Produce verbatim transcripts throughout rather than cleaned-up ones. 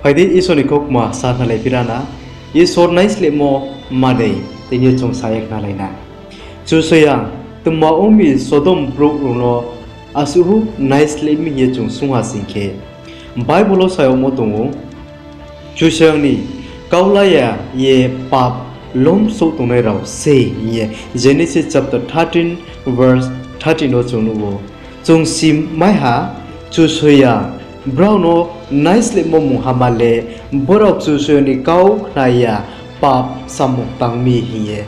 Phai di, Isor ni kaukma sa khnalai phi ra na. Isor naislehmo manoi tini yo chung sa ye khnalai na. Kchusoyang tma ong mi Sodom brouh rao no asuh naisleh mi hing ye chung sung ha sing khe, Bible wo sa yagmo tong ou, Kchusoyang ni kau la ya ye pap lomsouh tongnai rao se hing ye Genesis chapter thirteen verse thirteen wo chung nuh ou. Chung si mai ha, Kchusoyang brao no naislehmo mungha ma le, brao Kchusoyang ni kau khna ya, pap samung tang mi hing ye.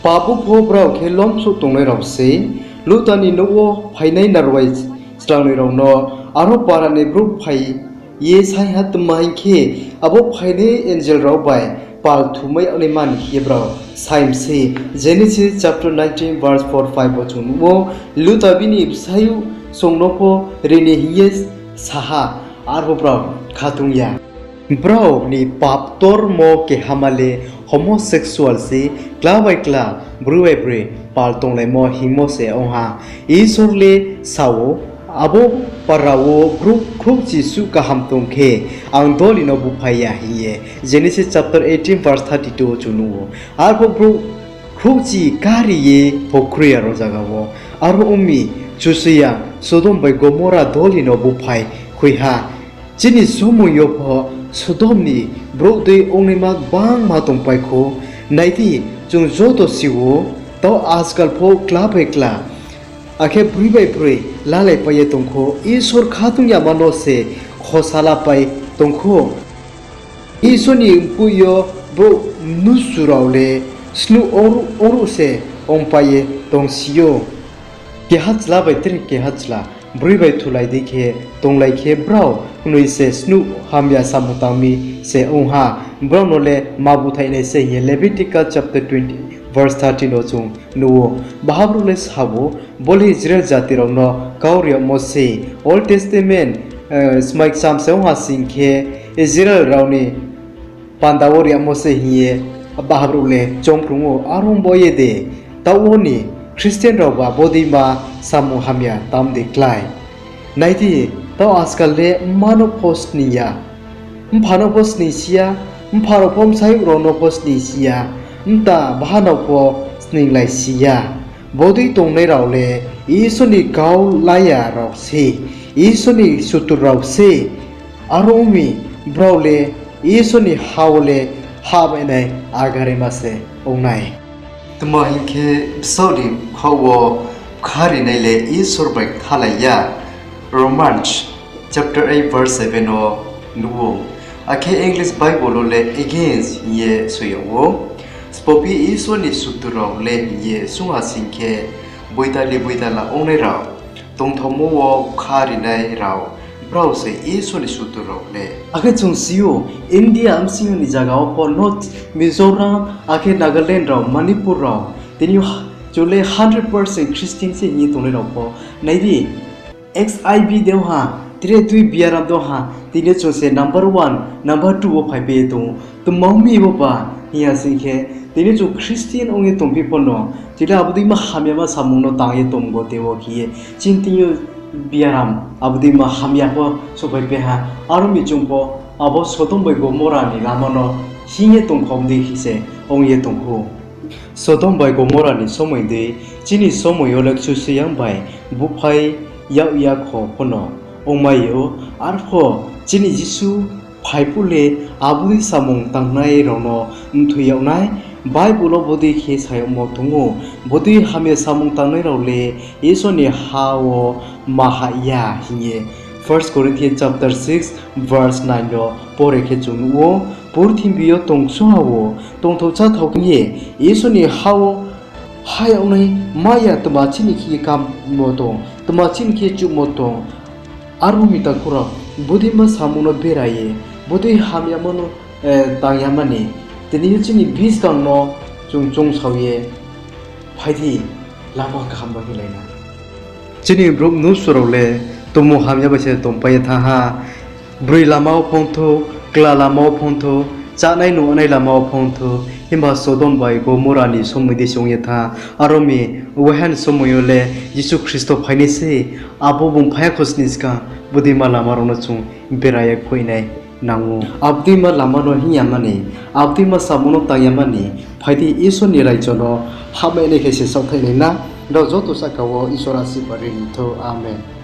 Pap wo pho brao khe lomsouh tongnai rao sei. Luta ni nouh wo phainai narwai srangnoi rao no aro para ni brouh phai ye saing ha, tma hing khe, abo phainai angel rao bai pal thumai yag naima ni khe brao saing sei. Genesis chapter nineteen verse four, five wo chung nuh ou, Luta bini bsayouh song no pho ri ni hing ye sa ha, arphuh brao khatung ya. Brao ni pap ktormo kehama le homosexual se, kla bai kla, broi bai broi pal tonglaimo hingmo se ong ha. Isor le sa ou, abo para wo brouh khrouhchi suh kaham tong khe, ang doli no buphai ya hing ye. Genesis chapter eighteen verse thirty-two wo chung nuh ou. Arphuh brouh khrouhchi kari ye pho kroi aro zaga wo. Aro ong mi, Kchusoyang Sodom bai Gomora doli no buphai khui ha. Chini somoi yo pho Sodom ni brouh dei ongnaima gbangma tongpai khou. Nai di, chung joto si ou, tau ajkal pho kla bai kla, akhe broi bai broi lalaipai ye tong khou, Isor khatung yama no se khosa lapai tong khou. Isor ni mkoih yo brouh mnusu rao le snuh ongruh ongruh se ongpai ye tongsi ou. Keha chla bai tre keha chla broi bai thulai dei khe tonglai khe brao knoi se snuh hamya samung tang mi se ong ha, brao no le ma búthaih nai se hing ye Leviticus chapter twenty verse thirteen wo chung nuh ou. Baha brouh le sa ou, bo le Israel jati rao no kau ri yagmo se, Old Testament, eh, smai kcham se ong ha sing khe, Israel rao ni panda wo ri yagmo se hing ye baha brouh le choungphrung ou. Are ong bo ye de, taoh wo ni Christian rao ba bodeima samung hamya tang de klái? Nai di, tau ajkal le mma no pho sning ya, mpha no pho sning si ya, mpha rao pho bsayouh rao no pho sning si ya, mta baha no pho sninglai si ya. Bodei tongnai rao le Isor ni kau la ya rao se, Isor ni sutur rao se. Aro ong mi, brao le Isor ni ha wo le hahmai nai agaraima se ong nai. Tma hing khe, bsaoh ni bkhaoh wo bkha rinai le Isor bai kthalai ya. Romans chapter eight verse seven wo nuh ou. Akhe English Bible wo le against hing ye soi yag ou. Sbo phi Isor ni sutur rao le hing ye sung ha sing khe, boitali boitala ongnai rao, tongthaomo wo bkha rinai rao, brao se Isor ni sutur rao le. Akhe chung si ou, India bsing yo ni zaga wo pho North Mizoram, akhe Nagaland rao, Manipur rao, tini yo chung le hundred percent Christian se hing ye tongnai rao pho. Nai di, X I V dei ha, tre tui biaram dei ha, tini yo chung se number one, number two wo phaipai ye tong ou. Tma ong mi bo ba hing ya sing khe, tini yo chung Christian ong ye tongphi pho no, tini abo deima hamyama samung no tang ye tong bo tei wo khe ye, chini thing yo biaram abo deima hamya pho souhphaipai ha. Aro mi chung pho abo Sodom bai Gomora ni lama no hing ye tongkhaoh dei khe se ong ye tong ou. Sodom bai Gomora ni somoi dei chini somoi yo le Kchusoyang bai buphai yag ya kho pho no ongmai ou. Arpho chini Jisu phai phuh le abo dei samung tangnai rao no mthoi yag nai. Bible wo bodei khe sa yagmo tong ou, bodei hamya samung tangnai rao le Isor ni ha wo ma hah ya hing ye First Corinthians chapter six verse nine wo pore khe chung nuh ou. Purthimbi yo tong kchung ha wo tongthao cháthao khe ye Isor ni ha wo ha yag nai, ma ya tma chini khe ye kammo tong, tma chini khe ye chuhmo tong. Aro mi takhu rao, bodeima samung no bera ye, bodei hamyama no, eh, tang yama ni, tini yo chini buskang no chung choungsao ye phai di, lama kaham bai khe lai na. Chini brouh mnusu rao le tongmung hamya bai se tongpai ye thanng ha. Broi lama wo phongthou, kla lama wo phongthou, Chánai nungnai lama wo phong thou, himba Sodom bai Gomora ni somoi dei se ong ye thanng. Aro mi, waiha ni somoi yo le Jisu Khristo phai nai sei, abo bung phai ya kho sini skang, bodeima lama rao no chung bera ye khuinai nang ou. Abodeima lama no hing ya mani, abodeima samung no tang ya mani, phai di Isor ni raijo no hahmai nai khe se saohthaih nai na, nrao joto sahka wo Isor asirbad ri ni thou. Amen.